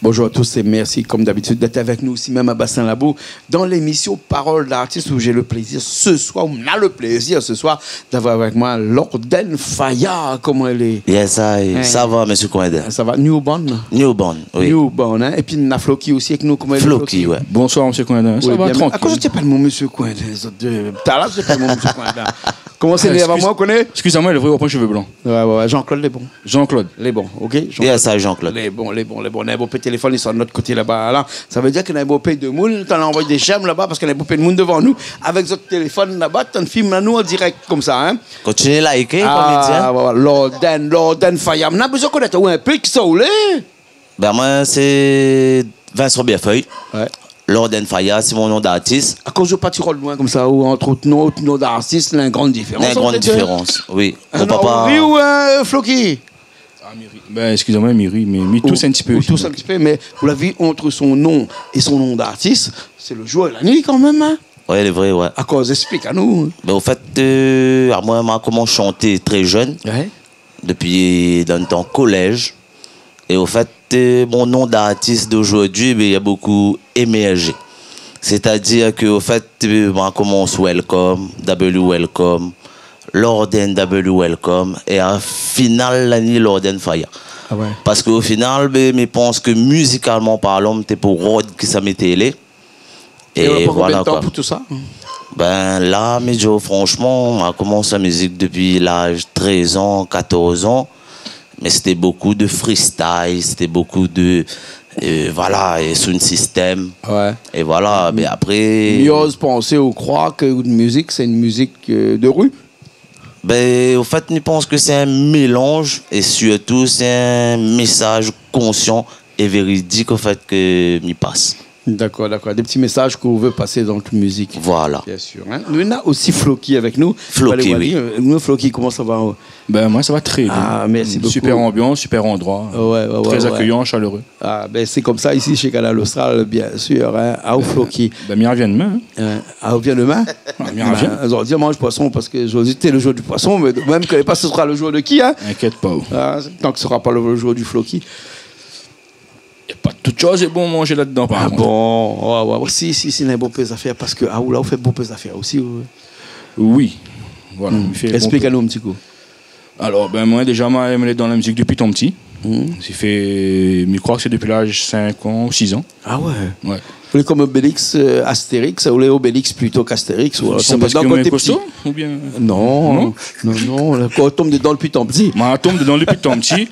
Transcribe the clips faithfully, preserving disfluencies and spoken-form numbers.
Bonjour à tous et merci, comme d'habitude, d'être avec nous ici même à Bassin Labou, dans l'émission Parole d'artiste, où j'ai le plaisir ce soir, on a le plaisir ce soir d'avoir avec moi Lorden Faya. Koman i lé ? Yes, I. Hein ? Sa va, mésyé Coindin ? Sa va, newborn ? Newborn, oui. Newborn, hein ? Épi na Floki osi avèk nou, koman i lé, Floki, Floki ? Ouais. Bonsoir, mésyé Coindin. Sa va, bien, mé tranquille. Akoz ou té pa mon mésyé Coindin, zot dé ? Talèr ou té pa mon mésyé Coindin. Koman sé, ah, énervan, excuse-, moin, ou koné ? Excusez-moi, le vrai au point cheveux blancs. Ouais, ouais, ouais, Jean-Claude Lebon. Jean-Claude. Lé bon, OK, Jean-Claude. Yes, I, Jean-Claude. Lé bon, lé bon, lé bon. Na in bonpé téléfone i sone de lot koté laba la. Sa i vé dir ke na in bonpé de moun, tann anvoy dé j'aime laba, parske na in bonpé de moun dovan nou, avèk zot téléfone laba, tann film anou an dirèk konmsa, hein. Kontinié liké, konm i di, hein. Ah, voilà, Lorden, Lorden Faya. Na bezoin konèt aou in pé, kisa ou lé ? Ben, moin sé Vincent Bienfeuille. Ouais. Lorden Faya, sé mon nom d'artis. Akoz ou pa ti rod loin konmsa, ou ant out nom, out nom d'artis, na in gran diférans ant lé dé. Na in gran diférans, oui. Mon papa. Henri ou, euh, Floki ? Ah, Miri. Ben, excusez-moi, Miri, mé mi tous in ti pé osi, donk. Ou tous in ti pé, mé ou la vi ant son nom é son nom d'artis, sé le jour é la nuit kan mèm, hein ? Ouais, lé vré, ouais. Akoz, esplik anou. Ben, au fait, euh, amoin, ma la komans shanté trè jeune, ouais, dopi dan le tan kolèz. É au fait, euh, mon nom d'artis d'aujourd'hui, ben, il a beaucoup émergé. C'est-à-dire que, au fait, euh, ma la komans Welcome, W Welcome, Lorden W Welcome, é a final, la ni Lorden Faya. Ah ouais. Parske au final, ben, mi pans ke mizikalman parlan, té pou rod kisa mi té lé. É ou la pran konbien de tan pou tout sa ? É voilà, koi. Ben, la, mi di aou franshman, ma la komans la mizik dopi laz trèz an, katorz an. Mé sété bokou de freestyle, sété bokou de, euh, voilà, é sound system. Ouais. É voilà, mé apré, mi oz pansé ou kroir ke out mizik, sé in mizik, euh, de ri. Ben, au fait, mi pans ke sé in mélanz é sirtou sé in mésaz konsian é véridik, au fait, ke mi pas. Dakor, dakor. Dé ti mésaz ke ou vé pasé dan out mizik. Voilà. Bien sûr, hein. Nou néna osi Floki avèk nou. Floki, oui. Alé, euh, nou, Floki, koman sa va ? Ben, moin, sa va trè bien. Ah, mèrsi bokou. Super ambiance, super endroit. Ouais, ouais, ouais. Très accueillant, chaleureux. Ah, ben, sé konmsa isi, shé Kanal Austral, bien sûr, hein. Aou, Floki. Ben, mi arvien domin, hein. Euh, ah, ou vien domin ? Ah, mi arvien. Ben, zordi, manz poisson, parske zordi, té le jour du poisson, mé mèm ke pa, sé sra le jour de ki, hein ? Inkièt pa, ou. Ah, tan ke sra pa le, le jour du Floki. Na pa tout shoz lé bon manzé ladan, par kont. Ah bon ? Ouais, ouais, ouais. Si, si, si, néna bonpé zafèr, parske, ah, ou la, ou fé bonpé zafèr osi, ou. Oui. Voilà, mi fé bonpé. Esplik anou in ti kou. Alor, ben, moin, déza, moin, moin lé dan la mizik dopi tan pti. Hmm. Sa fé, mi kroi ke sé dopi laz sink an ou sis an. Ah ouais. Ouais. Ou lé konm Obélix, euh, Astérix, ou lé Obélix plito k'Astérix, ou... Sé parske moin lé kosto, oubien ? Non, non, non, la, kan ou tonm dedan dopi tan pti. Moin la tonm dedan dopi tan pti.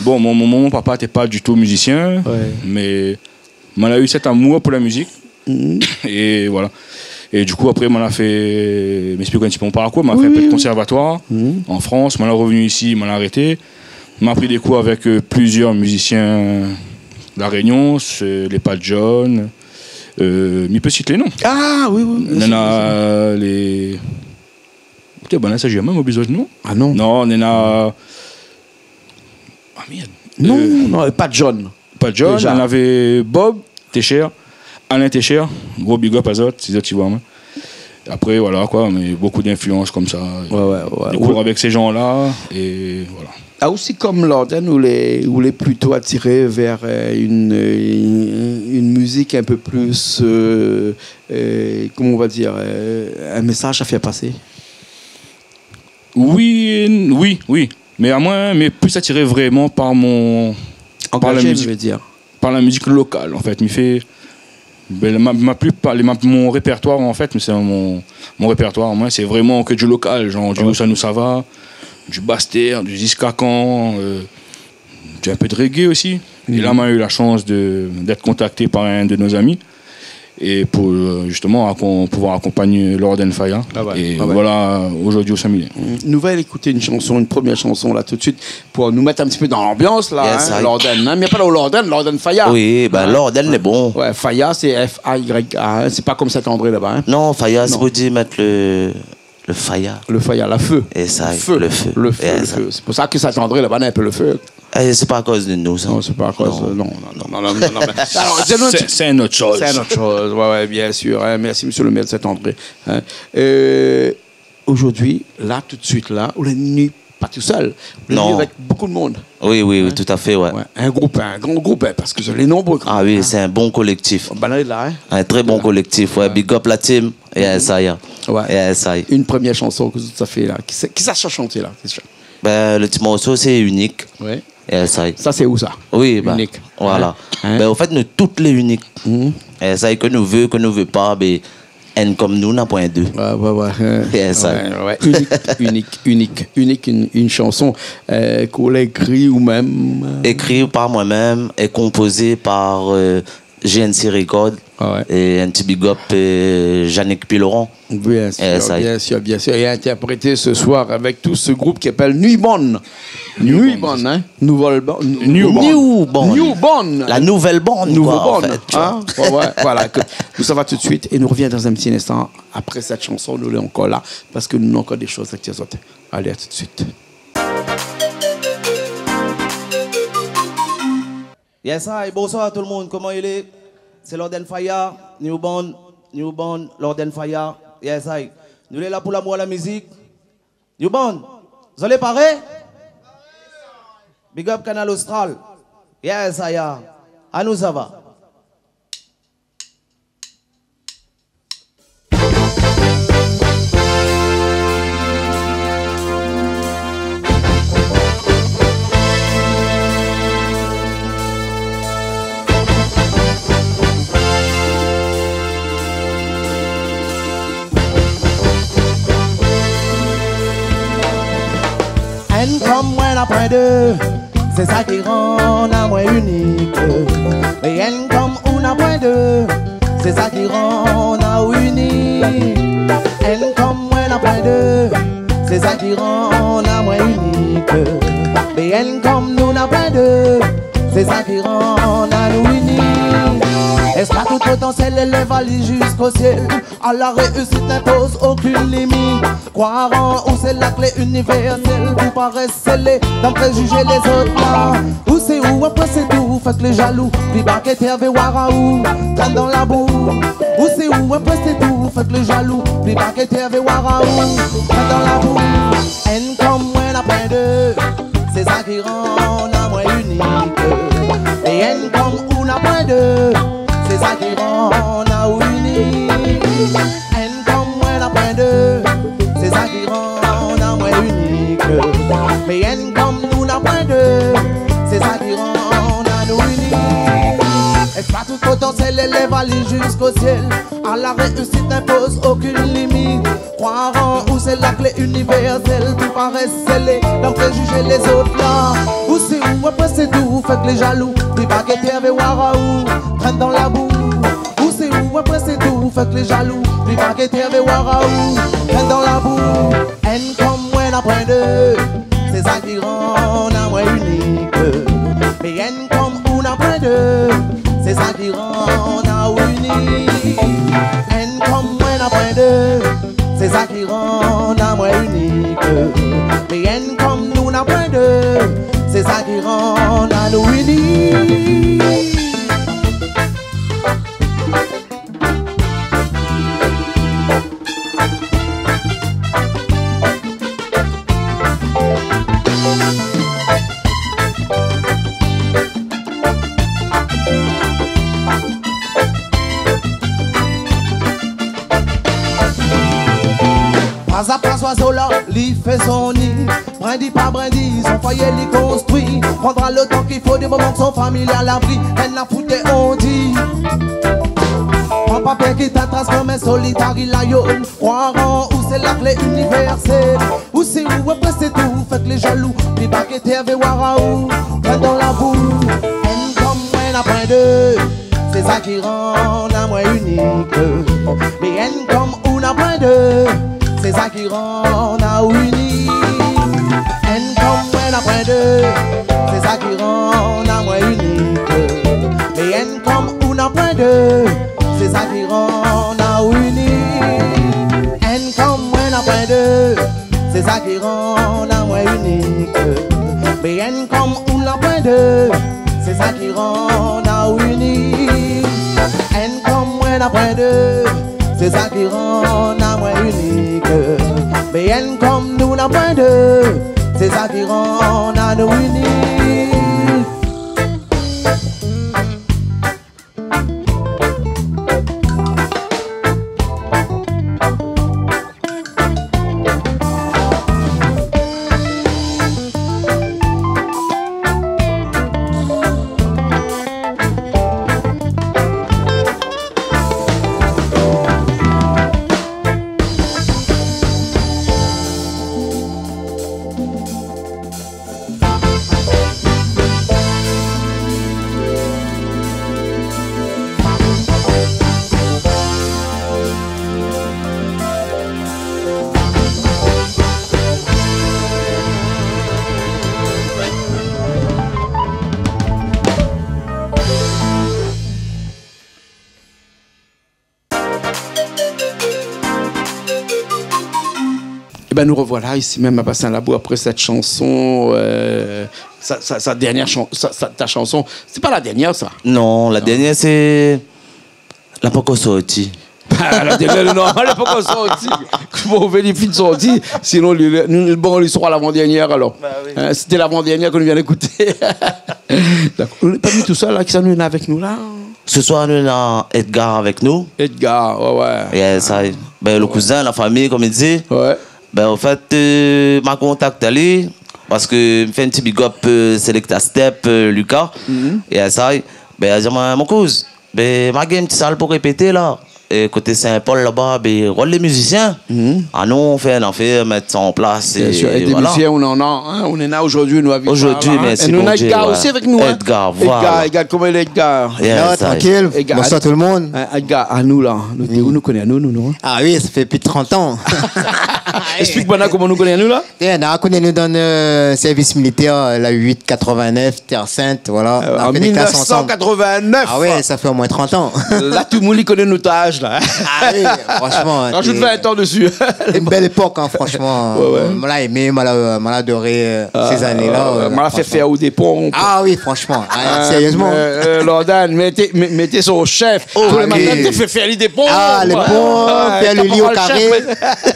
Bon, mon, mon, mon papa té pa ditou mizisien, ouais, mé moin la u sèt amour pou la mizik. Mhm. É voilà. É du kou, apré, moin la fé, mi esplik in ti pé mon parkour, moin la fé in pé de konsèrvatoir an Frans, moin la revni isi, moin la arété. Moin la pri dé kour avèk, euh, plizièr mizisien La Rényon, sé lé Pat John, euh, mi pé sit lé non. Ah oui, oui, oui. Néna lé, té, ben la, sa, mi oubli zot non. Ah non. Non, néna, ah mèrd. Non, euh, non, Pat John. Pat John, déza. Néna Bob Técher, Alain Técher, gro big up azot, si zot i voi amoin. Apré, voilà, koi, mé bokou d'influans konmsa. Ouais, ouais, ouais. Dé kour avèk sé jan-la, é voilà. Ah, osi konm Lorden, ou lé, ou lé plito atiré vèr, euh, in, euh, in, in mizik in pé pli, euh, euh, koman ou va dir, euh, in mésaz a fé pasé ? Oui, oui, oui. Mé amoin, mi lé pli atiré vréman par mon, par la mizik, angazé, mi vé dir, par la mizik lokal, an fèt. Mi fé, ben, ma, ma plipar, ma, mon répèrtoir, an fèt, sé mon, mon répèrtoir, moin, sé vréman ke di lokal, zanr, ouais, di Ousa nou sava, di Bastèr, di Ziskakan, euh, di in pé de reggae osi. É la, moin la u la shans de, d'èt kontakté par inn de nos amis. É pou, euh, zistoman, akon-, pouvoir akonpagn Lorden Faya. Ah ouais, ah ouais. É voilà, zordi, ousa mi lé. Mm. Nou va ékout in shanson, in promié shanson, la, tout suit, pou nou mèt in ti pé dan lanbians, la, hein, Lorden, hein. Yes, I. Mé pa Lorden, Lorden Faya. Oui, ben, Lorden lé bon. Ouais, Faya, sé F A Y A, hein. Sé pa konm Saint-André laba, hein. Non, Faya, sé pou dir mèt le Le faya. Le faya, la fé. É sa, le fé. Le fé, é le sa. Sé pou sa ke Saint-André laba, na in pé le fé. É sé pa akoz de nou, sa. Non, sé pa akoz, non, non, non. Alor, di anou, sé, sé in ot shoz. Sé in ot shoz, ouais, ouais, bien sir, hein. Mèrsi, mésyé le mèr de Saint-André, hein. Euh, zordi, la, tout suit, la, ou la ni pa tousèl. Ou lé avèk bonpé d'moun. Oui, oui, oui, tout à fait, ouais. Ouais. In group, in gran group, in, parske zot lé nonbré kan mèm, in. Ah oui, sé in bon kolèktif. Banna lé la, in. In trè bon kolèktif, ouais. Ouais. Big up la team. Yes, I. Ouais. Yes, I. In promié shanson ke zot la fé la. Kisa, kisa la shanté la ? Bin, le ti morso, sé Unik. Ouais. Yes, I. Sa, sé ou sa ? Oui, bin, Unik. Voilà. In ? Bin, an fèt, nou tout lé inik. Mhm. Yes, I, ke nou vé, ke nou vé pa, bin, inn konm nou, na poin dé. Ouais, ouais, ouais. Yes, I. Ouais, ouais. Inik, inik, inik, inik, in, in shanson, euh, ke ou la ékri ou mèm, euh. Ékri par moin mèm é konpozé par, euh, G N C Record. Ah ouais. É in ti big up, euh, Yannick Piloron. Bien sûr, bien sûr, bien sûr. Et interprété ce soir avec tout ce groupe qui appelle Nuit Bonne. Nuit Bonne, hein. Nouvelle Bonne. New Bonne. New Bonne. New Bonne. La nouvelle Bonne, quoi, en fait, tu vois. Hein ? Ouais, ouais, voilà. Écoute, nou sava tout de suite et nou revien dans un petit instant. Après cette chanson, nou lé ankor la, parske nou néna ankor dé shoz a dir azot. Allez, à tout de suite. Yes, I, bonsoir tout le monde, koman i lé ? Sé Lord Fire, New Born, New Born, Lord Fire. Yes, I. Nou lé la pou lamour la mizik. New Born, zot lé paré ? Big up Kanal Austral. Yes, I, a. Anou sava. Inn konm moin, na poin dé. Sé sa ki rann amoin inik. Mé inn konm ou na poin dé, sé sa ki rann aou inik. Inn konm moin na poin dé, sé sa ki rann amoin inik. Mé inn konm nou na poin dé, sé sa ki rann anou inik. Èsploit tout potansièl, élèv ali ziska sièl. A la réusit n'inpoz okinn limit. Kroir an ou sé la klé inivèrsèl. Pou pa rès sélé dan préjijé lézot la. Ou sé ou, apré sé tou, fé k lé jalou. Pli ba ke tèr vé oir aou trèn dan labou. Ou sé ou, apré sé tou, fé k lé jalou. Pli ba ke tèr vé oir aou trèn dan labou. Inn konm moin na poin dé, sé sa ki rann amoin inik. É inn konm ou na poin dé, sé sa ki rann aou inik. Inn konm moin na poin dé, sé sa ki rann amoin inik. Mé inn konm nou na poin dé, sé sa ki rann anou inik. Èsploit tout potansièl, élèv ali ziska sièl. A la réusit n'inpoz okinn limit. Kroir an ou sé la klé inivèrsèl. Pou pa rès sélé dan préjijé lézot la. Ou sé ou, apré sé tou, fé k lé jalou. Pli ba ke tèr vé oir aou trèn dan labou. Ou sé ou, apré sé tou, fé k lé jalou. Pli ba ke tèr vé oir aou trèn dan labou. Inn konm moin na poin dé, sé sa ki rann amoin inik. Mé inn konm ou na poin dé, sé sa ki rann aou inik. Inn konm moin na poin dé, sé sa ki rann amoin inik. Mé inn konm nou na poin dé, sé sa ki rann anou inik. Pas a pas, zoizo la, li fé son ni. Brindi pa brindi, son foiyé li konstrui. Prandra lo tan ki fo, di moman ke son fami lé a labri. Èl la fout é ondi. Pran pa pèr ki ta tras konm in solitari layon. Kroir an ou sé la klé inivèrsèl. Ou sé ou, apré sé tou, fé k lé jalou. Pli ba ke tèr vé oir aou trèn dan labou. Inn konm moin na poin dé, sé sa ki rann amoin inik. Mé inn konm ou na poin dé, sé sa ki rann aou inik. Inn konm moin na poin dé, sé sa ki rann amoin inik. Mé inn konm ou na poin dé, sé sa ki rann aou inik. Inn konm moin na poin dé, sé sa ki rann amoin inik. Mé inn konm ou na poin dé, sé sa ki rann aou inik. Inn konm moin na poin dé, sé sa ki rann amoin inik. Mé inn konm nou na poin dé, Lé zaviron, na nou ini. Ében, nou rovoila isi mèm a Bassin Labour apré sèt shanson, euh, sa, sa, sa dèrnièr shan-, sa, sa, ta shanson. Sé pa la dèrnièr, sa ? Non, la dèrnièr, sé, la pankor sorti. Ah, la dèrnièr, non, la pankor sorti. Koman ou vé li fine sorti ? Sinon, li, li, nou, bon, li sra lavan-dèrnièr, alor. Ba oui. Hein, sété lavan-dèrnièr ke nou vien ékouté. Dakor. Nou lé pa ni tousèl, la, kisa nou néna avèk nou, la ? Sé soir, nou néna Edgar avèk nou. Edgar, ouais, ouais. Yes, sa, ben, le kouzin, la fami, konm i di. Ouais. Ben, an fèt, euh, ma kontakt ali, parske mi fé in ti big up, euh, Selecta Step, euh, Lucas. Mhm. É sa, ben, li di amoin, mon kouz, ben, ma gingn in ti sal pou répété, la. É koté Saint-Paul, laba, ben, rod lé mizisien. Mhm. Anou fé in nafèr, mèt sa an plas, bien sir, é dé mizisien, nou néna, hein, nou néna zordi, nou, avèk nou, hein. Zordi, mèrsi Bondié, nou néna Edgar osi avèk nou, hein. Edgar, voilà. Edgar, Edgar, koman i lé, Edgar ? Yes, sa va, trankil. Edgar, bonswar tout le monde. Hein, Edgar, anou, la, nou, ou nou koné anou, nou, non ? Ah oui, sa fé plis de trant an. Esplik banna koman nou koné anou, la. Bien, nou koné anou dan, euh, sèrvis militèr, la huit quatre-vingt-neuf, Terre Sainte, voilà. Euh, nou la fé dé klas ansanm. An mil nèf san katrovin-nèf. Ah ouais, sa fé omoin trant an. La, tout le moun i koné nout az, la. Ah oui, franchement, hein, rajout vin an dési. Sé in bèl épok, hein, franchement. Ouais, ouais. Euh, moin la èmé, moin la, moin la adoré, euh, sé zané-la, euh, moin la fé fèr aou dé ponp. Ah oui, franchement. Ah, sériezman. Euh, euh, Lordan, mèt, mèt, mèt son shèf. Oh, oui. Tou lé matin, té fé fèr ali dé ponp. Ah, lé ponp, fèr le li o karé.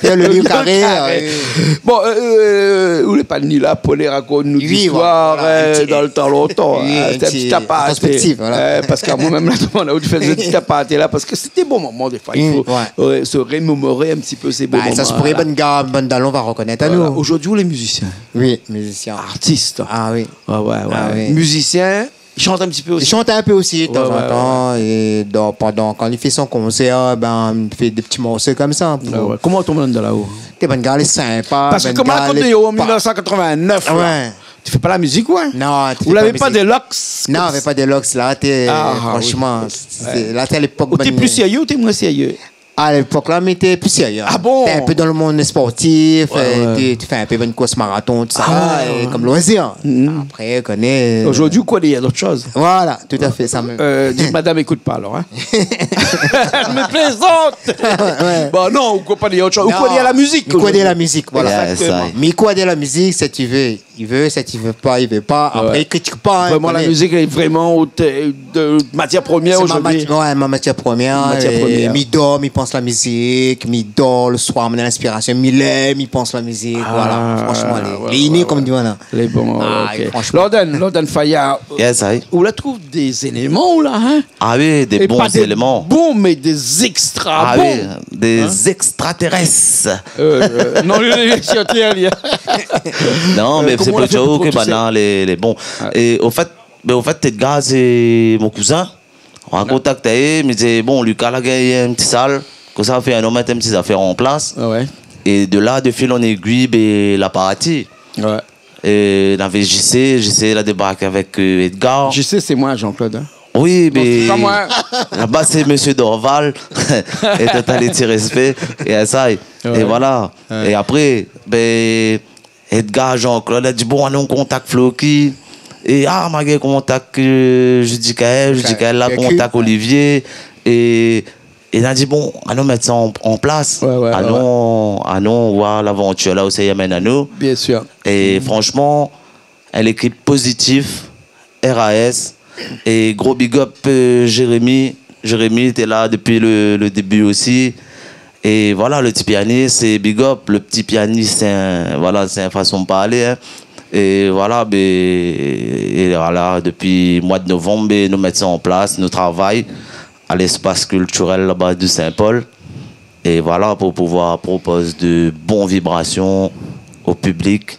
Fèr le li o karé, oui. Bon, euh, euh, ou lé pa ni la pou rakont anou dé zistoir, voilà, euh, dan le tan lontan, hein. Oui, voilà, in ti, in ti aparté. Rétrospective, voilà. Euh, parske amoin mèm, la, moin la fé in ti aparté la, parske sété bon moman, défoi, i fo, euh, se rémémoré in ti pé sé bon moman-la. Ba, sa sé pou bann gars, bann dalon va rokonèt anou. Voilà. Zordi, ou lé mizisien. Oui, mizisien. Artis. Ah oui. Ouais, ouais, ouais. Ah oui. Mizisien, i shant in ti pé osi. I shant in pé osi, tanzantan, é dan, pandan, kan li fé son konsèr, ben, li fé dé ti morso konmsa pou... Ah ouais. Koman ou tonm andan la-o ? Té bann gars lé sinpa, bann gars lé pa... Parske koman ou la koné an mil nèf san katrovin-nèf, la ? Ouais. Té fé pa la mizik, ouais. Non, té fé pa mizik. Ou lavé pa dé loks ? Non, lavé pa dé loks, la, té, ah, oui, franchement, sé, la, té a lépok... Ou té bann pli sérié, ou té moin sérié ? A lépok-la, mi té pli sérié. Ah bon ? Té in pé dan le monn sportif, ouais, euh, té, té fé in pé bann kours maraton, tousa, ah, é konm loizir. Mhm. Apré, ou koné, euh... Zordi, ou koné, na dot shoz. Voilà, tout à fait, sa mèm. Euh, di madam i ékout pa, alor, hein. Mi plézant. Ouais. Bon, non, ou koné pa dé ot shoz. Ou koné la mizik, ou koné la mizik, voilà. Exactement. Mi koné la mizik, si ou vé. I vé, si ou vé pa, i vé pa. Ouais. Apré, i kritik pa, hein, vréman, la mizik lé vréman out, euh, de matièr promièr zordi. Sé ma mati-, ouais, ma matièr promièr. Matièr promièr. Mi dor, mi pans la mizik, mi dor le soir, mi néna linspirasion, mi lèv, mi pans la mizik, voilà. Franchement, lé, lé iné, konm di, voilà. Lé bon, ah, OK. Franchement. Lordan, Lordan Faya, yes, ou la trouv dé zéléman, ou la, hein ? Ah oui, dé bon zéléman. É pa dé bon, mé dé zékstra bon. Ah oui, dé zékstratèrès. Euh, euh, non, li, li, li, li, li. Non, mé sé pou dir ke banna lé, lé bon. Ouais. É o fèt, mé o fèt, Edgar, sé mon kouzin. Moin la kontakt ali, mi di, bon, Lucas la gingn in ti sal, konmsa, fé in, nou mèt in ti zafèr an plas. Ah ouais. É de la, de fil en aiguille, ben, la parti. Ouais. É navé J C, J C la débark avèk, euh, Edgar. J C, sé moin, Jean-Claude, hein. Oui, non, mé sé pa moin. Laba, sé Mésyé Dorval. É total, ti rèspé. É sa, é, ouais, voilà. Ouais. É apré, ben, Edgar, Jean-Claude la di, bon, anon kontakt Floki. É, ah, ma gingn kontakt, euh, Judicaël, Judicaël la kontakt Olivier. É É la di, bon, anon mèt sa an, an plas. Ouais, ouais, ouais, ouais. Anon, anon oir lavantir la ousa i amenn anou. Bien sûr. É franchement, in ékip pozitif, R A S, é gro big up, euh, Jérémy. Jérémy té la dopi le, le début osi. É voilà, le ti pianis, sé big up. Le ti pianis, sé in, voilà, sé in fason de parlé, in. É voilà, bé, é voilà, dopi moi de novanm, bé, nou mèt sa an plas, nou travay a l'espace culturel laba de Saint-Paul. É voilà, pou pouvoir propoz de bon vibrasion o piblik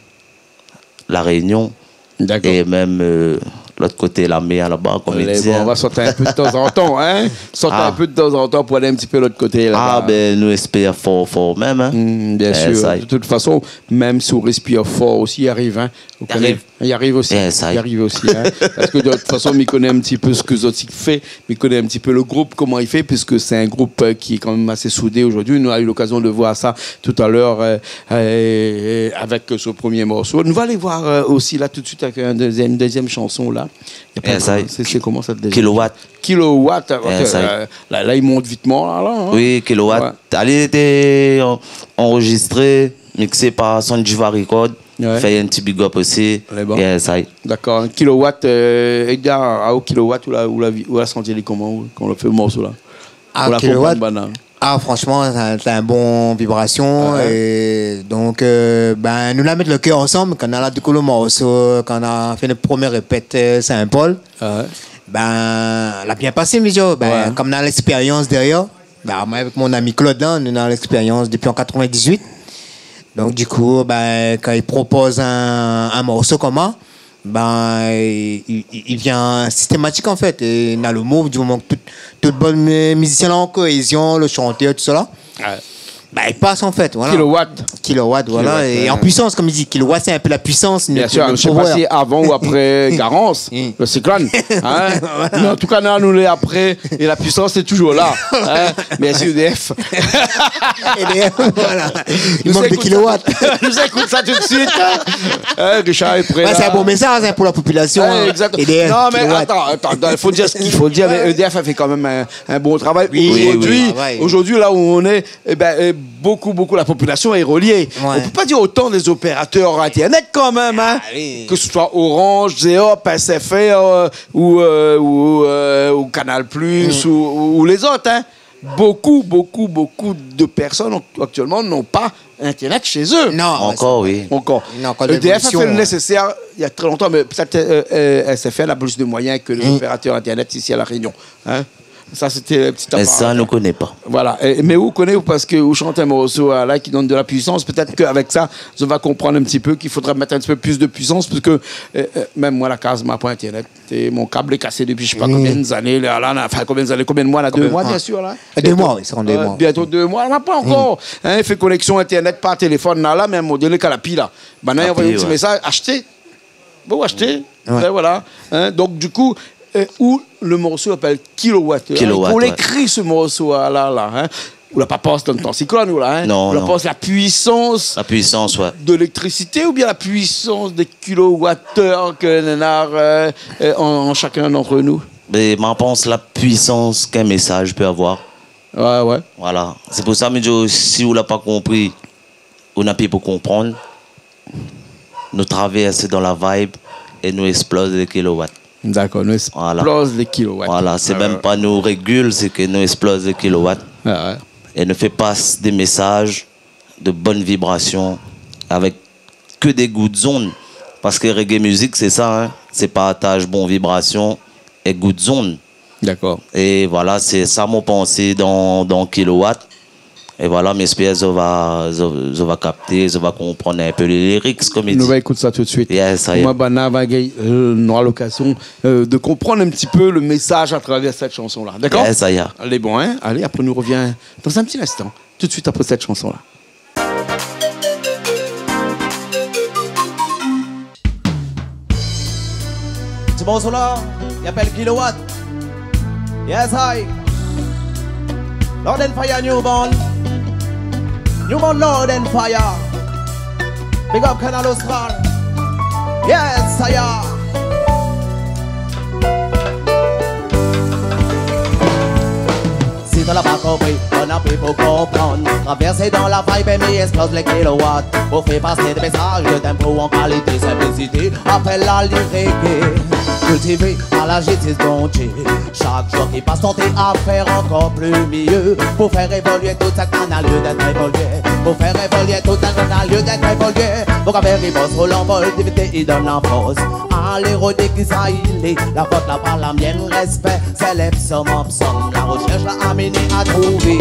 La Réunion. Dakor. É mèm, euh, lot koté la mèr laba, konm i di, in. Lé bon, nou va sort in pé de tanzantan, in. Sort in pé de tanzantan pou alé in ti pé lot koté laba. Ah, bin, nou éspèr for, for mèm, in. Mm, bien sûr. De tout fason, mèm si ou réspir for osi, i ariv, in. Ou koné, i ariv osi. I ariv osi, in. Parske de tout fason, mi koné in ti pé sak zot i fé, mi koné in ti pé le group, koman i fé, puiske sé in group, euh, ki lé kan mèm asé soudé zordi. Nou la u lokazion de voir sa talèr, euh, euh, avèk se premié morso. Nou va alé voir, euh, osi la tout de suit avèk in dézièm, dézièm shanson la. Na pa... Sé, sé koman sa, dézièm ? Kilowatt. Kilowatt, euh, la, la, i mont vitman la, la, in. Oui, Kilowatt. Ouais. Alé, lété an-, anrozistré, mixé par Sanjiva Record. Ouais. Fé in ti big up osi. Lé bon. Yes, aïe. Dakor. Kilowatt, euh, é bien, a, o Kilowatt, ou la, ou la vi-, ou la santi ali koman, ou, kan ou la fé le morso la ? A, ou la konpran Kilowatt, banna. Ah, franchement, c'est un, c'est un bon vibration. Ouais. Et donc, euh, ben, nou la mèt le kèr ansanm, kan nou la dékouvèr le morso, kan nou la fé nout promié répèt, euh, Saint-Paul. Ouais. Ben, la bien pasé, misié. Ben, ouais, kom nou na l'expérience derrière, ben, moin avèk mon ami Claude, la, nou na l'expérience depuis en quatre-vingt-dix-huit. Donc, du coup, ben, kan i propoz in, in morso konmsa, ben, i, i, i vien sistématik, an fèt. É na le move, du moman ke tout, tout bann mi-, mizisien la an koézion, le shantèr, tout sa la, ouais, ben, i pas, an fèt, voilà. Kilowatt. Kilowatt, voilà. Kilowatt, é an puisans, kom i di, kilowatt, sé in pé la puisans, bien sûr, le power. Mi koné pa si avan ou apré Garance, le siklone, in. Voilà. Mé an tou ka, nou, nou lé apré, é la puisans lé toujour la, in. Mèrsi E D F. E D F, voilà. I mank de kilowatt. Nou ékout sa tout de suit, in. In, Richard lé pré la. Ouais, sé in bon mésaz, in, pou la popilasion, in. Ouais, exact. E D F, kilowatt. Non, mé atann, atann, i fo dir sak i fo dir, mé E D F la fé kan mèm in, in bon travay. Oui, oui, oui. Zordi, zordi, la ousa nou lé, é ben, euh, bokou, bokou, la popilasion lé relié. Ouais. Nou pé pa dir otan dé zopératèr internet kan mèm, in. Ah oui. Ke se soi Orange, Zeop, S F R, euh, ou, euh, ou, euh, ou Canal Plus, ou, ou, ou lézot, in. Bokou, bokou, bokou de pèrsone an-, aktièlman n'ont pas internet chez eux. Non, ankor, oui. Ankor. Non, ankor. E D F la fé le nésésèr, na tré lontan, mé pétèt, euh, euh, S F R na plis de moiyin ke lé zopératèr internet isi a La Rénion. In ? Sa, sété in ti aparans. É sa, nou koné pa. Voilà. É, mé ou koné, parske ou shant in morso, euh, la, ki donn de la puisans. Pétèt ke avèk sa, zot va konprann in ti pé k'i fodra mèt in ti pé plis de puisans, parske, euh, euh, mèm moin, la kaz, ma poin internet. Té, mon kab lé kasé dopi mi koné pa konbien zané, la, la, la, anfin, konbien zané, konbien de moi, la, dé moi, bien sûr, la. Dé moi, oui, sa fé dé moi. Bientôt dé moi, la, pa ankor. In, fé konèksion internet par téléfone, la, la, mé in moman doné, kan la pi, la. Banna i anvoy in ti mésaz, ashté. Bon, ashté. Ouais. Ben voilà. In, donk, du kou, euh, ou le morso i apèl Kilowatt. Kilowatt, ouais. Kan ou la ékri se morso, la, la, in. Ou la pa pans dan tan siklone, ou la, in. Non, non. Ou la pans la puisans... La puisans, ouais. De léléktrisité oubien la puisans dé kilowattèr ke néna, euh, euh, an, an shakinn d'antre nou ? Mé moin, mi pans la puisans k'in mésaz i pé avoir. Ouais, ouais. Voilà. Sé pou sa, mi di, si ou la pa konpri, ou na pi pou konprann, nou travèrs dan la vibe é nou ésploz lé kilowatt. Dakor, nou ésploz lé kilowatt. Voilà, sé mèm pa nou régul, sé ke nou ésploz lé kilowatt. Ah ouais. É nou fé pas dé mésaz de bone vibrasion avèk ke dé gout zonn. Parske reggae music, sé sa, in. Sé partaz bon vibrasion é gout zonn. Dakor. É voilà, sé sa mon pansé dan, dan Kilowatt. É voilà, mi éspèr zot va, zot, zot va kapté, zot va konprann in pé lé lyrics, konm i di. Nou va ékout sa tout de suit. Yes, sa i lé. Moin, banna va gingn, euh, nora lokazion, euh, de konprann in ti pé le mésaz a travèr sèt shanson-la. Dakor ? Yes, sa i lé. Alé, bon, in ? Alé, apré nou rovien dan in ti linstan, tout de suit apré sèt shanson-la. Ti morso-la i apèl Kilowatt. Yes, I. Loud and Fire Newborn. Newborn Loud and Fire. Big up Kanal Austral. Yes, I. Si zot la pa konpri, zot na pi pou konprann. Travèrs dan la vibe, mi ésploz lé kilowatt. Pou fé pasé dé mésaz de tanpo an kalité, sinplisité. Apèl la lyrique, kiltivé a La zistis Bondié. Shak zour ki pas, tann a fèr ankor pli myé pou fèr évolué tout sak bann na lié d'èt évolué. Pou fèr évolué tout sak bann na lié d'èt évolué. Pou k'avèr i bos ou lanvol, divité i donn la fors. Alé rodé kisa i lé, la fot la pa la myèn, rèspé, sé lèv som an som. La roshèrsh la amenn a trouvé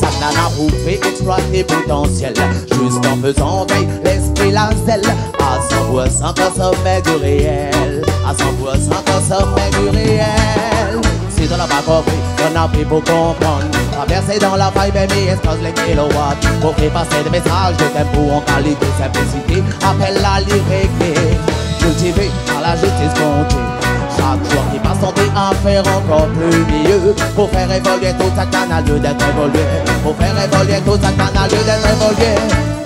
sak nana pou fé éksploité potansièl. Zis an fézan vèy lèspri la zèl, a san pour san kan somé di réèl, a san pour san kan somé di réèl. Si zot la pa konpri, zot na pi pou konprann. Travèrsé dan la vibe, mi èksploz lé kilowat. Pou fé pasé dé mésaz de tempo an kalité, sinplisité, apèl la lirik. Kiltivé par la zistis Bondié. Shak zour ki pas, tann a fèr ankor pli myé pou fèr évolué tout sak bann na lié d'èt évolué. Pou fèr évolué tout sak bann na lié d'èt évolué.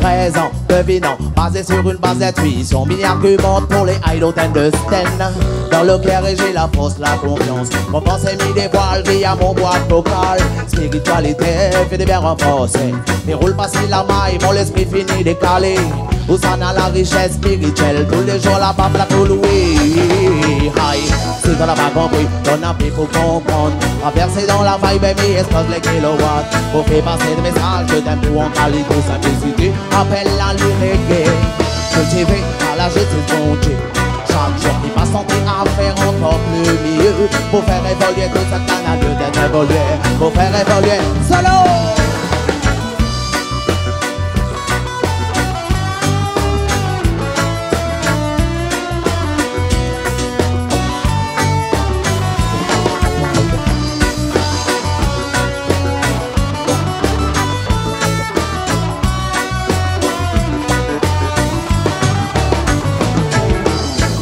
Prézan, devinan, bazé sur une base d'intuition, mi argumant pour les I don't understand. Dans le cœur j'ai la force, la confiance. Mon pensée mi dévoile via mon boîte vocale. Spiritualité, fé dé bèr ranforsé. Mi roul pa si la may, mon lèspri fini dékalé. Ousa na la richès spirituèl, tou lé zour la bab la pou lwé. Hay, si zot la pa konpri, zot na pi pou konprann. Travèrsé dan la vibe, mi èksploz lé kilowat. Pou fé pasé dé mésaz de tempo an kalité, sinplisité, apèl la lirik. Kiltivé par la zistis Bondié. Shak zour ki pas, tann a fèr ankor pli myé pou fèr évolué tout sak bann na lié d'èt évolué. Pou fèr évolué. Solo!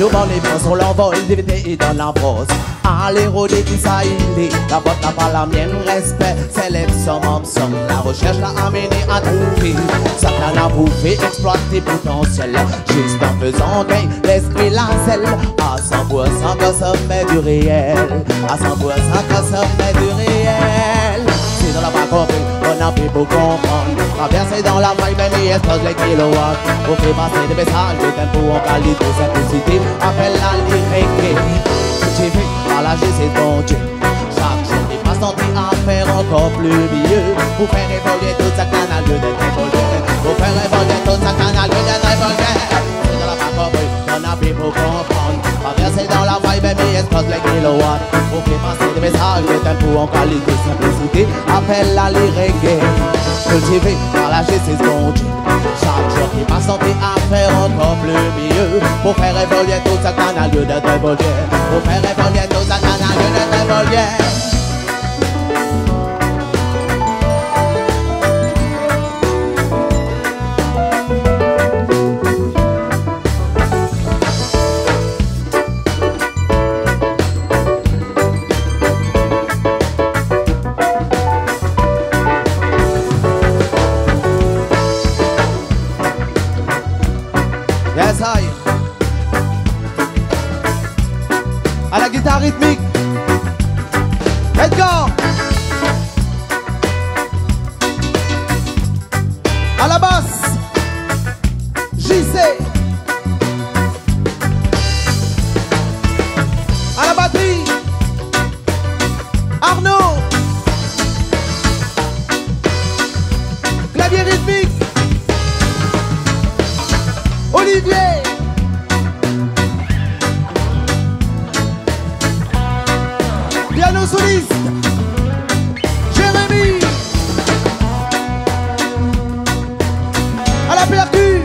Nou bann i pran son lanvol, divité i donn la fors. Alé rodé kisa i lé, la fot la pa la myèn, rèspé, sé lèv som an som. La roshèrsh la amenn a trouvé sak nana pou fé éksploité potansièl. Zis an fézan vèy lèspri la zèl, a san pour san kan somé di réèl, a san pour san kan somé di réèl. Si zot la pa konpri, zot na pi pou konprann. Travèrsé dan la vibe, mi èksploz lé kilowat. Pou fé pasé dé mésaz de tempo an kalité, sinplisité, apèl la lirik. Kiltivé par la zistis Bondié. Shak zour ki pas, tann a fèr ankor pli myé pou fèr évolué tout sak bann na lié d'èt évolué. Pou fèr évolué tout sak bann na lié d'èt évolué. Si zot la pa konpri, zot na pi pou konprann. Travèrsé dan la vibe, mi èksploz lé kilowat. Pou fé pasé dé mésaz de tempo an kalité, sinplisité, apèl la lirik. Kiltivé par la zistis Bondié. Shak zour ki pas, tann a fèr ankor pli myé pou fèr évolué tout sak bann na lié d'èt évolué. Pou fèr évolué tout sak bann na lié d'èt évolué. Yes, I. À la guitare rythmique, Edgar. À la basse, J C. À la batterie, Arnaud. Clavier rythmique, Olivier. Piano soliste, Jérémy. À la percu,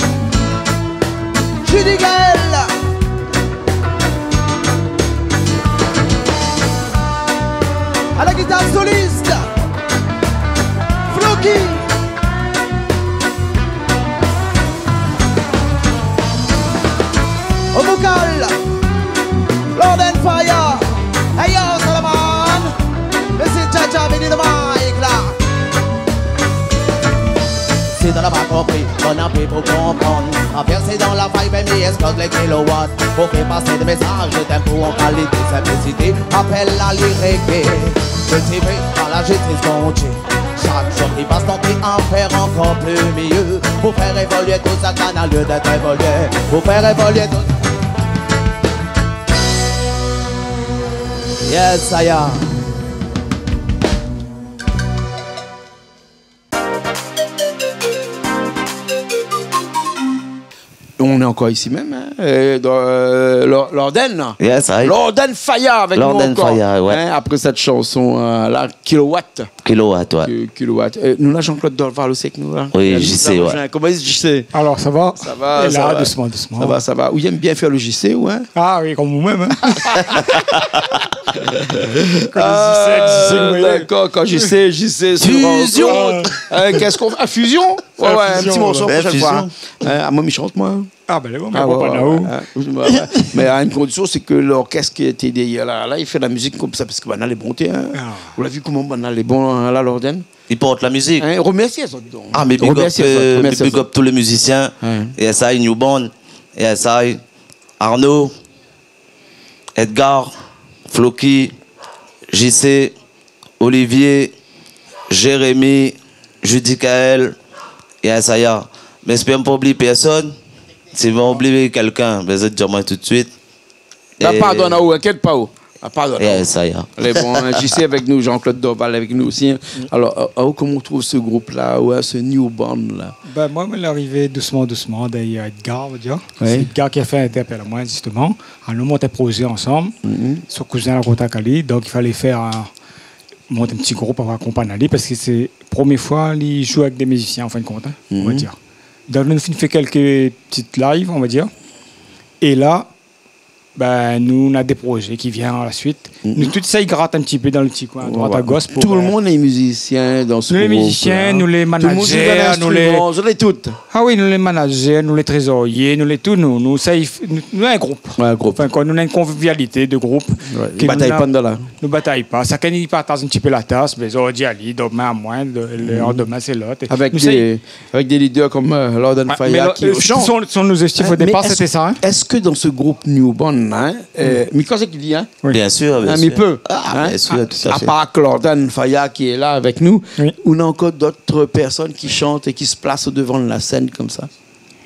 Judy Gaël. À la guitare soliste, Floki. Au vocal, Lord and Fire. Hey yo, Solomon. Monsieur Jaja, vini dan mic la. Si zot la pa konpri, zot na pi pou konprann. Travèrsé dan la vibe, mi èksploz lé kilowat. Pou fé pasé dé mésaz de tempo an kalité, sinplisité, apèl la lirik. Kiltivé par la zistis Bondié. Shak zour ki pas, tann a fèr ankor pli myé. Pou fèr évolué tout sak na lié d'èt évolué. Pou fèr évolué tout. Yes, I am. Nou lé ankor isi mèm, in, euh, dan, euh, Lor-, Lorden, la. Yes, I. Lorden Faya avèk nou ankor. Lorden Faya, ouais. In, apré sèt shanson, euh, la, Kilowatt. Kilowatt, ouais. Ki-, Kilowatt. Euh, nou na Jean-Claude Dorval osi avèk nou, la. Oui, J C, ouais. Koman i lé, J C ? Alor, sa va ? Sa va, sa va. Dousman, dousman. Sa va, sa va. Ou i èm bien fé le J C, ou, in ? Ah oui, konm ou mèm, in. Kan J C, J C, ah, oui, dakor, kan J C, J C, sur Fusion. Encore. Euh, qu'est-ce qu'on, ah, Fusion ? Ouais, ouais, in ti morso la proshèn foi. Fusion. In, ah, moin, mi shant, moin. Ah, ben, lé bon, mé ouais, ouais, ouais. Mé a in kondisyon, sé ke lorkès ki lété dèryèr la, la, i fé la mizik konmsa, parske banna lé bon, té, in. Ah. Ou la vi koman banna lé bon, in, la, Lorden ? I port la mizik. In, remèrsi azot, donk. Ah, mé big up, remèrsi azot, euh, remèrsi azot. Big up tout lé mizisien. Ouais. S I New Band, S I Arnaud, Edgar, Floki, J C, Olivier, Jérémy, Judicaël é Asaya. Mé èspèr mi pa oubli pèrsone. Si mi oubli kèlkin, bin, zot i di amoin tout suit. La pardone aou, inkièt pa ou. La pardone aou. É Asaya. Lé bon, in, J C avèk nou, Jean-Claude Dorval avèk nou osi, in. Alor, euh, aou, koman ou trouv se group-la, ouais, se New Band la ? Bin, moin, moin lé arivé dousman, dousman, dèryèr Edgar, on va dir. Oui. Sé Edgar ki la fé in interpèl amoin, zistoman. Alon mont in prozé ansanm. Mhm. Son kouzin la kontak ali, donk i falé fé in, mont in ti group pou akonpagn ali, parske sé promié foi li zoué avèk dé mizisien, an fin de kont, in, on va dir. Mhm. Donk nou la fine fé kèlk ti live, on va dir. É la, bin, nou, nou na dé prozé ki vien a la suit. Mhm. Nou tout sa i grat in ti pé dan le ti koin, a droit, a gosh, pou, bin, tout le moun lé mizisien dan se group-la. Nou lé mizisien, nou lé manazèr, nou lé... Tout le moun i zoué in instriman, zot lé tout. Ah oui, nou lé manazèr, nou lé trézoryé, nou lé tout, nou, nou sa i f-, nou, nou in group. Ouais, in group. Anfin, kan nou na in konvivialité de group, ouais, ke nou batay pa dan la. Nou batay pa. Shakinn i partaz in ti pé la tas, bin, zordi ali, domin amoin, de, le landomin sé lot. Avèk dé, avèk dé leader konm, euh, Lorden Faya ki shant. Ouais, mé la, euh, son, son objektif o dépar, sété sa, in. Mé èske, èske dan se group New Band, in, euh, mi koné ki di, in, Oui. Bien sûr, bien sûr. Ah, mi pé, in ? Ah, bien sûr, tout à fait. Apar Lorden Faya ki lé la avèk nou, oui, ou na ankor d'ot pèrsone ki shant é ki se plas o devan de la sèn konmsa ?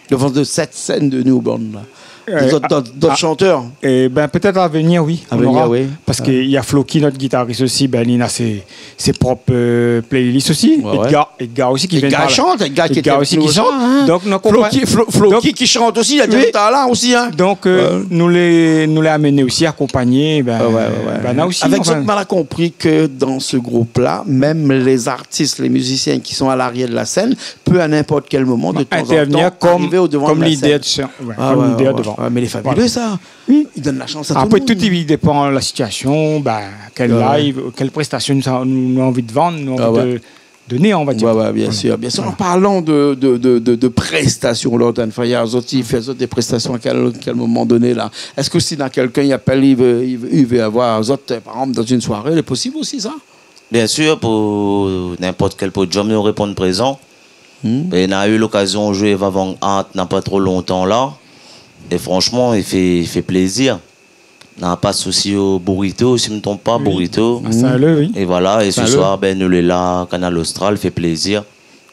Devan de sèt sèn de New Band la. Euh, d'ot, d'ot, d'ot shantèr ? Eh ben, peut-être à venir, oui, on aura. À venir, oui. Parce que il y a Floki, notre guitariste aussi, ben, il a ses, ses propres, euh, playlists aussi. Ouais, ouais. Edgar, Edgar aussi ki vien de par la. Edgar i shant, Edgar ki lété avèk nou osi, in. Edgar aussi ki shant. Donk, nou konpran. Floki, Flo-, Floki ki shant osi, li la déza été la osi, in. Donk, euh, nou lé, nou lé amené osi akonpagné, ben, ben, la osi, anfin. Ouais, ouais, ouais. Avèk zot, moin la konpri ke dan se group-la, mèm lé zartis, lé mizisien ki lé a larièr de la sèn pé a ninport kèl moman, de tan an tan, arivé o devan de la sèn. Intervenir konm, konm leader de sèn, ouais, konm leader devan. Voilà. Ouais, mé lé fabuleux, sa. Oui. I donn la shans a tout le moun. Apré, tout i dépan la sitiasion, ben, kèl live, kèl prestasion nou, nou, nou anvi de vann, nou anvi de doné, on va dir. Ouais, ouais, bien sûr, bien sûr. Voilà. En parlant de, de, de, de, de prestasion, Lorden Faya, zot i fé zot dé prestasion a kèl, kèl moman doné la ? Èske si na kèlkin i apèl, i vé, i vé, i vé avoir zot, par égzanp, dan in soiré, lé posib osi, sa ? Bien sûr, pou ninport kèl podium, nou réponn prézan. Hmm. Ben, nou la u lokazion zoué Vavang Art, na pa tro lontan la. É franshman, i fé, i fé plézir. Na pas osi o Burrito, si mi tronp pa, Burrito. Oui. A Saint-Leu, oui. É voilà, é se soir, ben, nou lé la, Kanal Austral, fé plézir.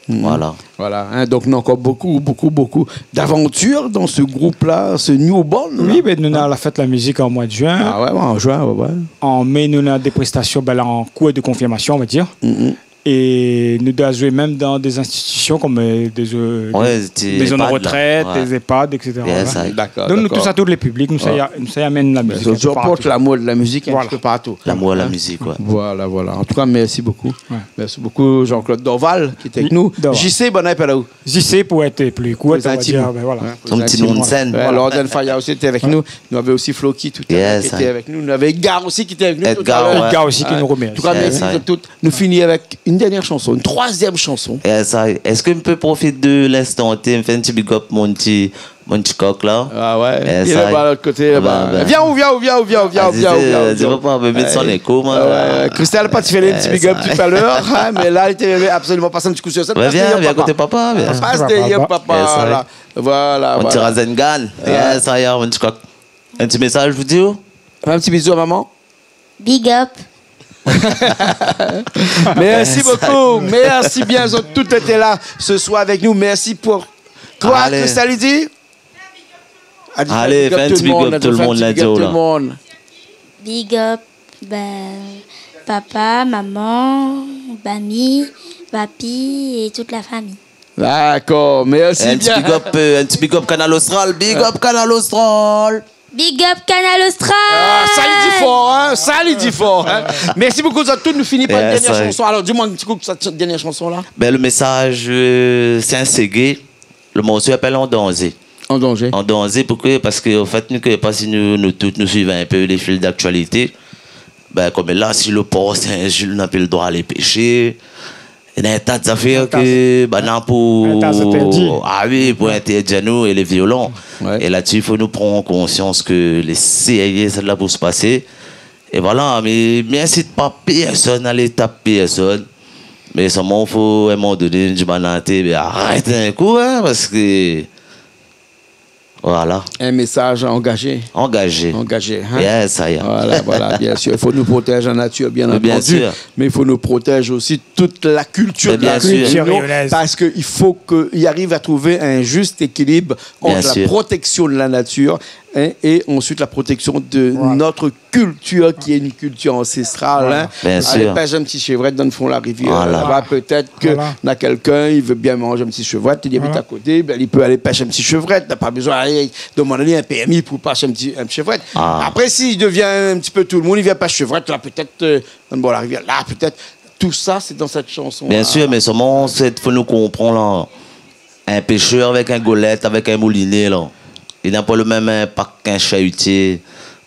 Mhm. Voilà. Voilà, in, donk, na ankor bokou, bokou, bokou d'avantir dan se group-la, se New Band la. Oui, ben, nou na la fèt la mizik an moi de juin. Ah ouais, ouais, an juin, ouais, ouais. An mai, nou na dé prestasion, ben, la, an kour de konfirmasion, on va dir. Mhm. É nou doi zoué mèm dan dé zinstitision konm, euh, dé, euh, dé mézon de retrèt, dé EHPAD, la. Ouais. Dé EHPAD, et cetera. Yes, voilà. Dakor, dakor. Donk, nou tous a tout lé piblik, nou sa i a-, nou sa i amenn la mizik in ti pé partou. Mé zot i port la mod, la mizik in ti pé partou. Voilà. Voilà. Lamour la mizik, ouais. Voilà, voilà. En tout cas, merci beaucoup. Ouais. Merci beaucoup, Jean-Claude Dorval, ki lété avèk nou. J C, banna i apèl aou J C pou èt pli kour, on va dir, ben voilà. Prézant in ti mou. Son ti non de sèn. Ouais, voilà. Lorden Faya osi lété avèk nou. Nou lavé osi Floki talèr ki lété avèk nou. Nou lavé Edgar osi ki lété avèk nou talèr. Edgar, ouais. Edgar osi ki nou remèrsi. An tou ka, mèrsi a tout. Nou fini avèk in dèrnièr shanson, in troizièm shanson. Èske mi pé profit de linstan T, mi fé in ti big up mon ti, mon ti kok la ? Ah ouais. Li lé laba, lot koté laba. Vien ou, vien ou, vien ou, vien ou, vien ou, vien ou. Vas-y, vas-y, papa, mi mèt son éko, moin. Christelle la parti fé in ti big up talèr, in, mé la, li té vé absoliman pas in ti kou sur sèn. Vien, vien koté papa, vien. Pas dèrièr papa, la. Voilà, voilà. Mon ti Rasengan. Yes, I, mon ti kok. In ti mésaz, mi di. In ti bizou a momon. Big up. Mèrsi bokou. Mèrsi bien, zot tout lété la se soir avèk nou. Mèrsi pou toi, Christelle, li di. Alé, fé in ti big up tout le moun, la di, la. Big up. Ben, papa, maman, mami, papi é tout la fami. Dakor, mèrsi bien. In ti big up, euh, in ti big up Kanal Austral, big up Kanal Austral. Big up Kanal Austral. Ah, sa li di for, hein, sa li di for, hein. Mèrsi bokou zot tout, nou fini par in dèrnièr shanson. Alor, di amoin in ti kou sa, sèt dèrnièr shanson la. Ben, le mésaz, euh, sé in seggae. Le morso i apèl An Danzé. An Danzé. An Danzé, poukosa ? Parske, an fèt, nou, ke pa si nou, nou tout, nou suiv in pé lé fil d'aktialité. Ben, konm la, si le por Sin-Zil na pi le droi alé pèshé, néna in ta zafèr ke, ben, na pou, in ta zafèr intèrdi. Ah oui, pou intèrdi anou é lé violan. Ouais. É la-dsi, fo nou pran konsians ke lé sérié, sa la pou se pasé. É voilà, mé, mé mi insite pa pèrsone alé tap pèrsone. Mé solman, fo, in moman doné, di bann até, ben, arèt in kou, hein, parske, voilà. In mésaz angazé. Angazé. Angazé, hein. Yes, I am. Voilà, voilà, bien sûr. I fo nou protèz la natir, bien antandi. Mé bien sûr. Mé i fo nou protèz osi tout la kiltir de la régyon, parske i fo ke i ariv a trouv in zis ékilib ant la proteksion de la natir, hein, é ansuit la proteksion de nout kiltir, ki lé in kiltir ansestral, hein. Bien sûr. Alé pèsh in ti shevrèt dan le fon la rivièr. Voilà. Laba, pétèt ke na kèlkin i vé bien manz in ti shevrèt, li abit a koté, ben, li pé alé pèsh in ti shevrèt. Na pa bezoin alé domann ali in pèrmi pou pèsh in ti, in shevrèt. Ah. Apré, si i devien in ti pé tout le moun, i vien pèsh shevrèt, la, pétèt, euh, dan le bor la rivièr. La, pétèt, tout sa, sé dan sèt shanson-la. Bien sûr, mé solman, sé, fo nou konpran, la. In pèshèr avèk in golèt, avèk in mouliné, la. Li na pa le mèm inpak k'in shayutié.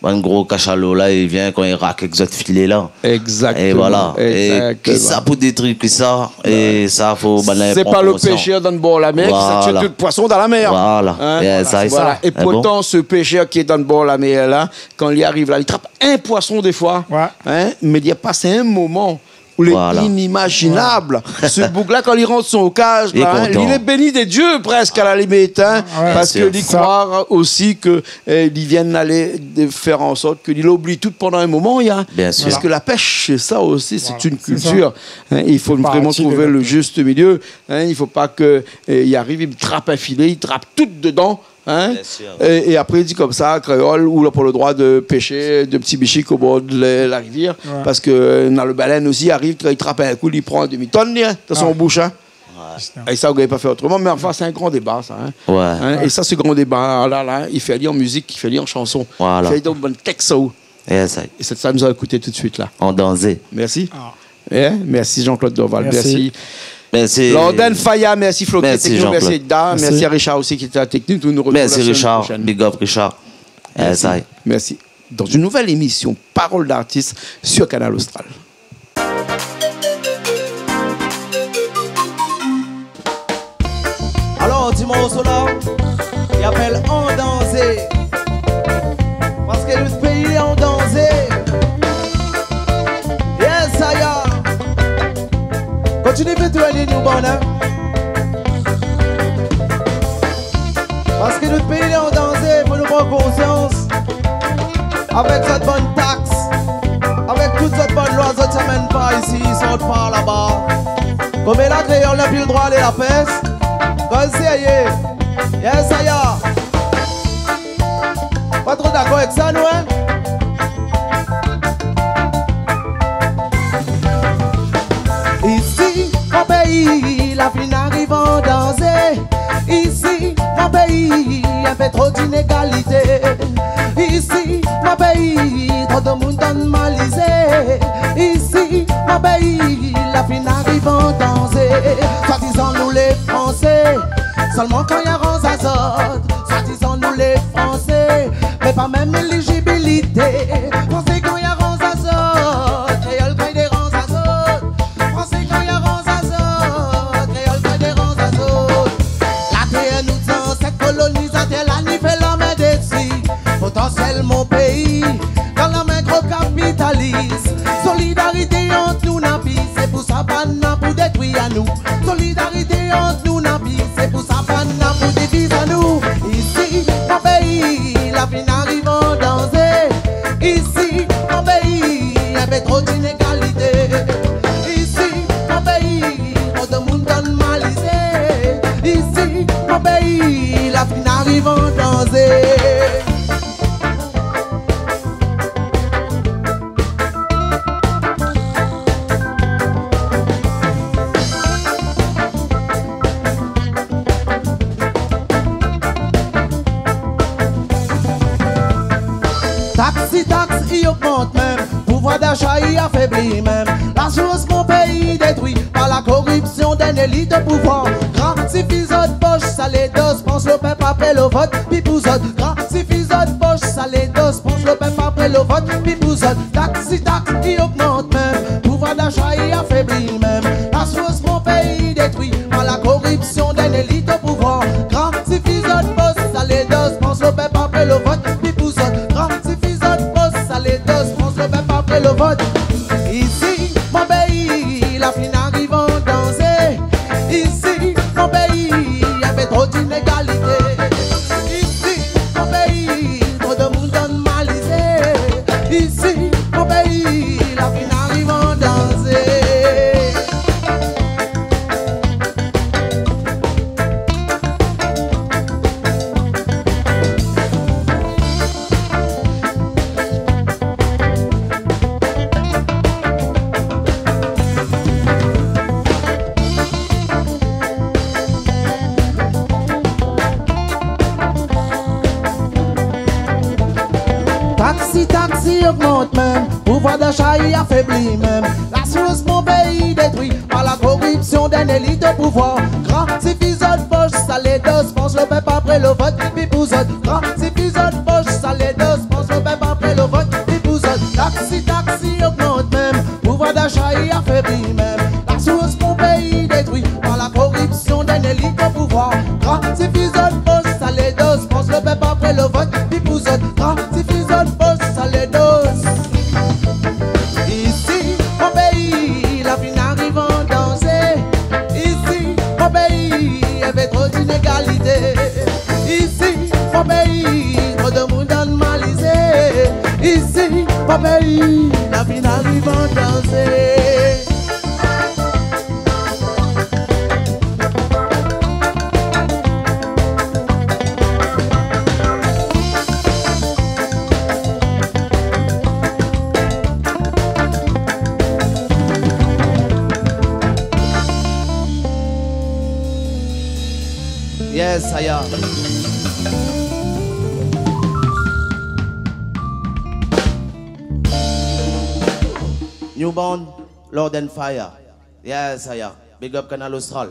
Bann gro kashalo la, i vien kan i rak èk zot filé la. Exactement. É voilà. É kisa pou détri kisa ? É sa, fo bann la pran konsians. Sé pa le pèshèr dan le bor la mèr ki sa tié tout poison dan la mèr. Voilà. Hein ? Voilà. É pourtan, se pèshèr ki lé dan le bor la mèr la, kan li ariv la, li trap in poison défoi. Ouais. Hein ? Mé li la pas in moman ou lé inimaginab. Voilà. Se boug-la, kan li rant son kaz la, hein, li lé béni de Dieu prèsk, a la limit, hein, parske li kroi osi ke, euh, li vien alé de fèr an sort ke li oubli tout pandan in moman, i a, parske la pèsh, sé sa osi, sé in kiltir. Voilà. Sé sa. Hein, i fo vréman trouv le zis milié. Hein, i fo pa ke, euh, i ariv, i trap in filé, i trap tout dedan. Hein ? Bien sûr. É, é apré, i di konmsa, kréol, ou la pa le droi de pèsh de ti bishik o bor de la, la rivièr, parske, euh, na le balèn osi i ariv, kan i trap in kou, li pran demi-tonn, li, hein, dan son boush, hein. Ouais. É sa, ou gingn pa fé otroman, mé anfin, sé in gran déba, sa, hein. Ouais. Hein, é sa, se gran déba-la, la, i fé ali an mizik, i fé ali an shanson. Voilà. I fé ali dan bann tèks, sa, ou. É sa nou sa ékout tout suit, la. An Danzé. Mèrsi. Ah. Eh, mèrsi Jean-Claude Dorval. Mèrsi. Mèrsi. Lorden Faya, mèrsi Flo ki lé avèk nou, mèrsi Jean-Claude. Mèrsi Richard osi ki lé a la teknik. Nou, nou artrouv la semèn proshèn. Mèrsi Richard, big up Richard. Mèrsi. Eh, sa. Mèrsi. Dans une nouvelle émission, Parole d'artiste sur Kanal Austral. Alor, ti morso la, i apèl An Danzé. Parske nout péi lé an danzé. Yes, aya. Kontinié fé tourné nou bann, hein. Parske nout péi lé an danzé, fo nou pran konsians. Avèk zot bann taks, avèk tout zot bann loi, zot i amenn par isi, i sort par laba. Konm la, kréol na pi le droi alé la pèsh. Konm sérié. Yes, aya. Pa tro dakor èk sa, nou, hein ? Isi, mon péi, la fine ariv an danzé. Isi, mon péi, in pé tro d'inégalité. Isi, mon péi, tro de moun normalizé. Isi, mon péi, la fine ariv an danzé. Soi-dizan nou lé fransé, solman kan i aranz azot. Soi-dizan nou lé fransé, mé pa mèm élizibilité. Fransé kan i aranz azot, kréol kan i déranz azot. Fransé kan i aranz azot, kréol kan i déranz azot. La tèr nout zansèt kolonizatèr la ni fé lanmin dési. Potansièl mon péi, dan lanmin gro kapitalis. Solidarité ant nou na pi, sé pou sa banna pou détri anou. Solidarité ant nou na pi, sé pou sa banna pou diviz anou. Isi, mon péi, la fine ariv an danzé. Isi, mon péi, in pé tro d'inégalité. Isi, mon péi, tro de moun normalizé. Isi, mon péi, la fine ariv an danzé. i ogmant mèm, pouvwar dasha i afébli mèm. Lasours mon péi i détrui par la koripsion d'in élit o pouvwar. Gratifi zot posh, salé dos, pans lo pèp apré lo vot, pi pou zot. Gratifi zot posh, salé dos, pans lo pèp apré lo vot, pi pou zot. Taksi, taksi i ogmant mèm, pouvwar dasha i afébli mèm. Lasours mon péi i détrui par la koripsion d'in élit o pouvwar. Gratifi zot posh, salé dos, pans lo pèp apré lo vot, pi pou zot. Gratifi zot posh, salé dos, pans lo pèp apré lo vot. Isi mon péi la fine ariv an danzé. Isi mon péi, i na tro d'inégalité. Isi mon péi, tro de moun dan malizé. Isi mon péi la fine ariv an danzé. Taksi, taksi i ogmant mèm, pouvwar dasha i afébli mèm. Lasours mon péi i détrui par la koripsion d'in élit o pouvwar. Gratifi zot posh, salé dos, pans lo pèp apré lo vot, pi pou zot. Gratifi zot posh, salé dos, pans lo pèp apré lo vot, pi pou zot. Taksi, taksi i ogmant mèm, pouvwar dasha i afébli mèm. Lasours mon péi i détrui par la koripsion d'in élit o pouvwar. Gratifi zot posh, salé dos, pans lo pèp apré lo vot, pi pou zot. Gratifi zot posh, salé dos. Isi mon péi la fine ariv an danzé. Isi mon péi, i na tro d'inégalité. Isi mon péi, tro de moun dan malizé. Isi mon péi la fine ariv an danzé. Yes, aya. New Born, Lord and Fire. Yes, aya. Big up Kanal Austral.